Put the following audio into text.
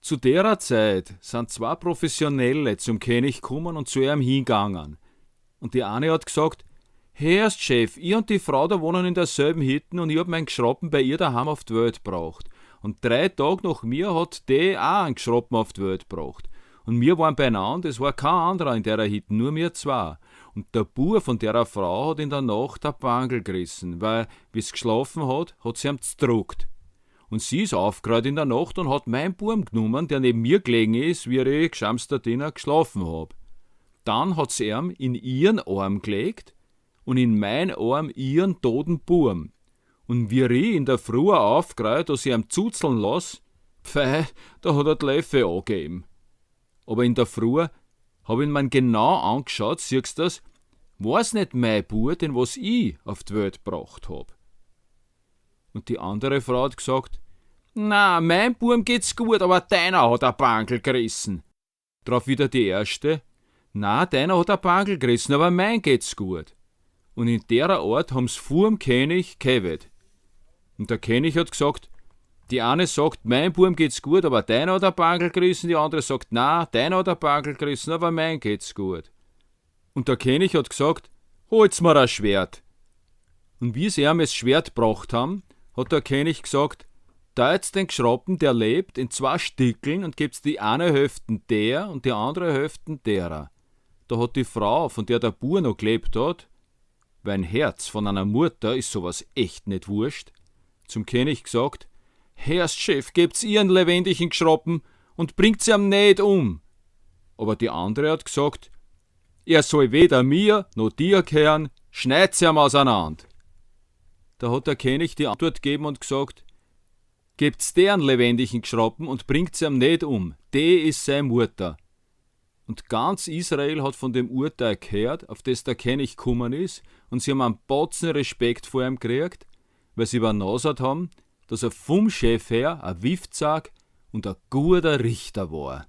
Zu derer Zeit sind zwei Professionelle zum König gekommen und zu ihm hingegangen. Und die eine hat gesagt, Herrst Chef, ich und die Frau da wohnen in derselben Hütte und ich hab meinen Gschrappen bei ihr daheim auf die Welt gebracht. Und 3 Tage nach mir hat die auch einen Gschrappen auf die Welt gebracht. Und wir waren beieinander, es war kein anderer in der Hütte, nur wir zwei. Und der Bub von der Frau hat in der Nacht ein Bangel gerissen, weil, wie's geschlafen hat, hat sie ihm z'druckt. Und sie ist aufgerollt in der Nacht und hat meinen Buam genommen, der neben mir gelegen ist, wie ich, geschamster Diener, geschlafen hab. Dann hat sie ihm in ihren Arm gelegt und in mein Arm ihren toten Buam. Und wie ich in der Früh aufgerollt, dass ich ihm zuzeln lass, pfei, da hat er die Läufe angegeben. Aber in der Früh hab ich ihn genau angeschaut, siehst das, war's nicht mein Bub, den was ich auf die Welt gebracht hab. Und die andere Frau hat gesagt, na, mein Buam geht's gut, aber deiner hat a Bankel gerissen. Drauf wieder die erste, na, deiner hat a Bankel gerissen, aber mein geht's gut. Und in derer Art haben's vorm König gehabt. Und der König hat gesagt, die eine sagt, mein Buam geht's gut, aber deiner hat a Bankel gerissen, die andere sagt, na, deiner hat a Bankel gerissen, aber mein geht's gut. Und der König hat gesagt, holt's mir a Schwert. Und wie sie ihm das Schwert gebracht haben, hat der König gesagt, teilt's den Gschrappen, der lebt, in 2 Stickeln und gebt's die eine Hälfte der und die andere Hälfte derer. Da hat die Frau, von der der Bub noch gelebt hat, weil ein Herz von einer Mutter ist sowas echt nicht wurscht, zum König gesagt, Herrst Chef, gebt's ihren lebendigen Gschrappen und bringt's ihm nicht um. Aber die andere hat gesagt, er soll weder mir noch dir kehren, schneid's ihm auseinander. Da hat der König die Antwort gegeben und gesagt, gebt's deren lebendigen Gschrappen und bringt's ihm nicht um, die ist seine Mutter. Und ganz Israel hat von dem Urteil gehört, auf das der König gekommen ist, und sie haben einen Batzen Respekt vor ihm gekriegt, weil sie übernasert haben, dass er vom Chef her ein Wiftsack und ein guter Richter war.